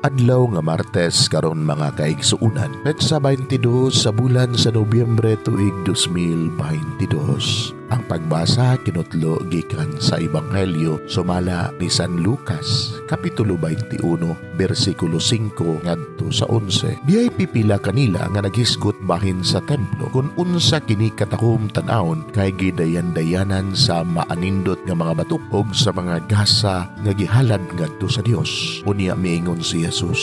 Adlaw nga Martes karon, mga kaigsuunan. Petsa 22 sa bulan sa Nobyembre, tuig 2022. Ang pagbasa kinutlo gikan sa Ebanghelyo sumala ni San Lucas, kapitulo 21, bersikulo 5 ngadto sa 11. Diay pipila kanila nga naghisgot bahin sa templo kung unsa kini katahom tan-awon, kay gidayan-dayanan sa maanindot nga mga batok ug sa mga gasa nga gihalad ngadto sa Dios. Unya miingon si Jesus,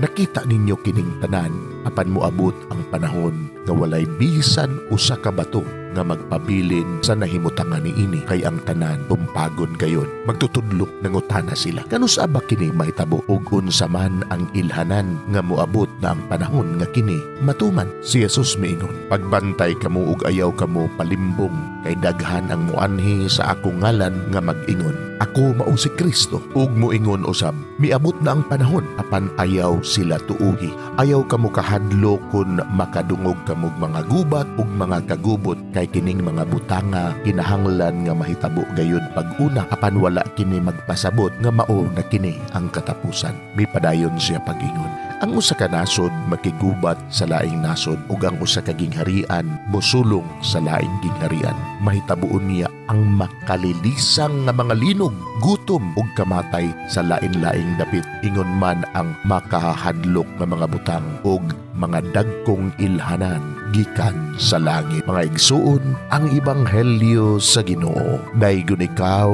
"Nakita ninyo kining tanan, apan moabot ang panahon nga walay bisan usa ka bato nga magpabilin sa nahimutangan niini, kay ang tanan tumpagon gayod." Magtutudlo, nangutana sila, "Kanus-a ba kini mahitabo, ug unsa man ang ilhanan nga moabot na ang panahon nga kini matuman?" Si Jesus miingon, "Pagbantay kamo ug ayaw kamo palimbong, kay daghan ang muanhi sa akong ngalan nga mag-ingon, 'Ako mao si Kristo,' ug moingon usab, 'Miabot na ang panahon,' apan ayaw sila tuuhi. Ayaw kamo kahadlok kun makadungog kamog mga gubat ug mga kagubot, kay kining mga butanga kinahanglan nga mahitabo gayud pag-una, apan wala kini magpasabot nga mao na kini ang katapusan." Mipadayon siya pag-ingon, "Ang usa ka nasod makigubat sa laing nasod ug ang usa ka gingharian mosulong sa laing gingharian. Mahitabo unya ang makalilisang nga mga linog, gutom ug kamatay sa lain-laing dapit, ingon man ang makahadlok nga mga butang ug mga dagkong ilhanan gikan sa langit." Mga igsuon, ang ebanghelyo sa Ginoo. Daygon ikaw,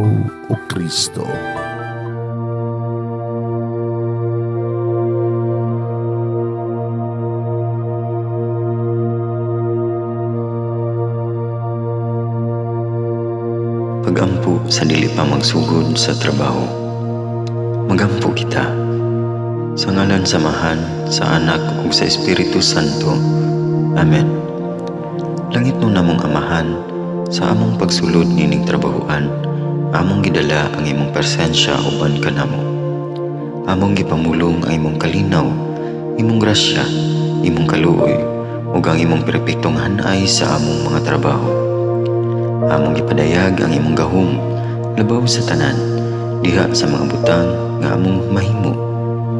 o Kristo. Pagampo sa dili pa magsugod sa trabaho. Magampo kita. Sa ngalan sa Amahan, sa Anak ug sa Espiritu Santo. Amen. Langitnon namong Amahan, sa among pagsulod nining trabahoan, among gidala ang imong presensya uban kanamo. Among gipamulong ang imong kalinaw, imong grasya, imong kaluoy, ug ang imong perpektong hanay sa among mga trabaho. Among gipadayag ang imong gahom labaw sa tanan diha sa mga butang nga among mahimo,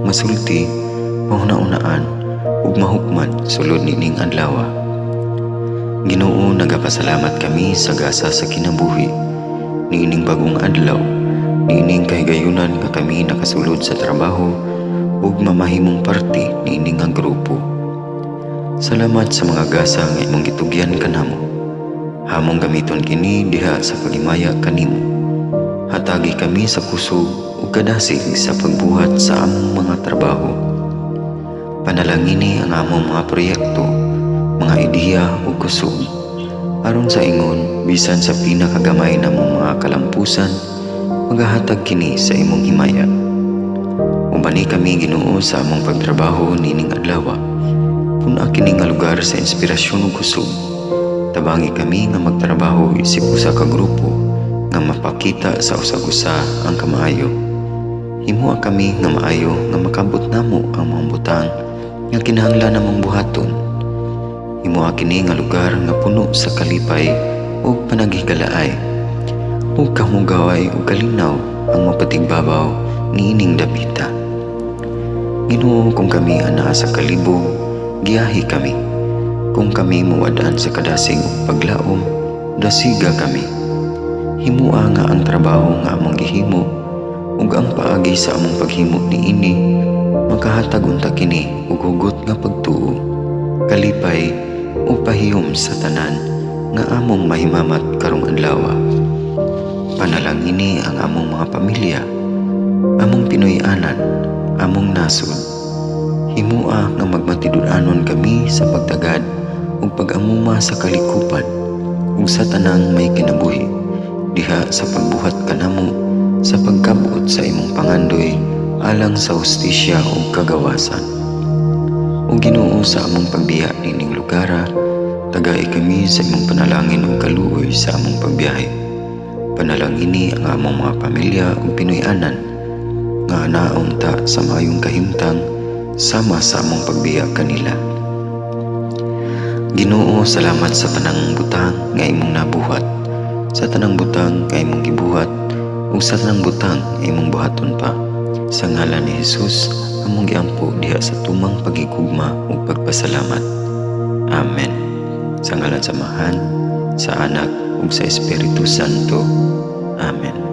masulti, mahuna-unaan ug mahukman sulod nining adlaw. Ginoo, nagapasalamat kami sa gasa sa kinabuhi niining bagong adlaw, niining kahigayunan nga kami nakasulod sa trabaho ug mamahimong parte niini nga grupo. Salamat sa mga gasa nga imong gitugyan kanamo. Among gamiton kini diha sa paghimaya kanimo. Hatagi kami sa kusog ug kadasig sa pagbuhat sa among mga trabaho. Panalangini ang among mga proyekto, mga ideya ug kusog, aron sa ingon bisan sa pinakagamay namong mga kalampusan, magahatag kini sa imong himaya. Ubani kami, Ginoo, sa among pagtrabaho nining adlaw. Pun-a kini nga lugar sa inspirasyon ug kusog. Tabangi kami nga magtrabaho isip usa ka grupo nga mapakita sa usag-usa ang kamaayo. Himoa kami nga maayo nga makabot namo ang mga butang nga kinahanglan namong buhaton. Himoa kini nga lugar nga puno sa kalipay ug panaghigalaay, ug kamugaway ug kalinaw ang mapatigbabaw niining dapita. Ginoo, kung kami anaa sa kalibog, giyahi kami. Kung kami mawad-an sa kadasig ug paglaom, dasiga kami. Himoa nga ang trabaho nga among gihimo ug ang paagi sa among paghimo niini, makahatag unta kini og hugot nga pagtuo, kalipay ug pahiyom sa tanan nga among mahimamat karong adlaw. Panalangini ang among mga pamilya, among Pinoy-anan, among nasod. Himoa nga magmatinud-anon kami sa pagtagad ug pag-amuma sa kalikupan ug sa tanang may kinabuhi diha sa pagbuhat kanamo sa pagkabot sa imong pangandoy alang sa hustisya ug kagawasan. O Ginoo, sa among pagbiya nining lugara, tagai kami sa imong panalangin ug kaluoy sa among pagbiyahe. Panalangini ang among mga pamilya ug Pinoy-anan nga anaon ta sa maayong kahimtang sama sa among pagbiya kanila. Ginoo, salamat sa tanang butang nga imong nabuhat, sa tanang butang nga imong gibuhat, ug sa tanang butang nga imong buhaton pa. Sa ngalan ni Jesus. Among giampo diha sa tumang paghigugma ug pagpasalamat. Amen. Sa ngalan sa Amahan, sa Anak ug sa Espiritu Santo. Amen.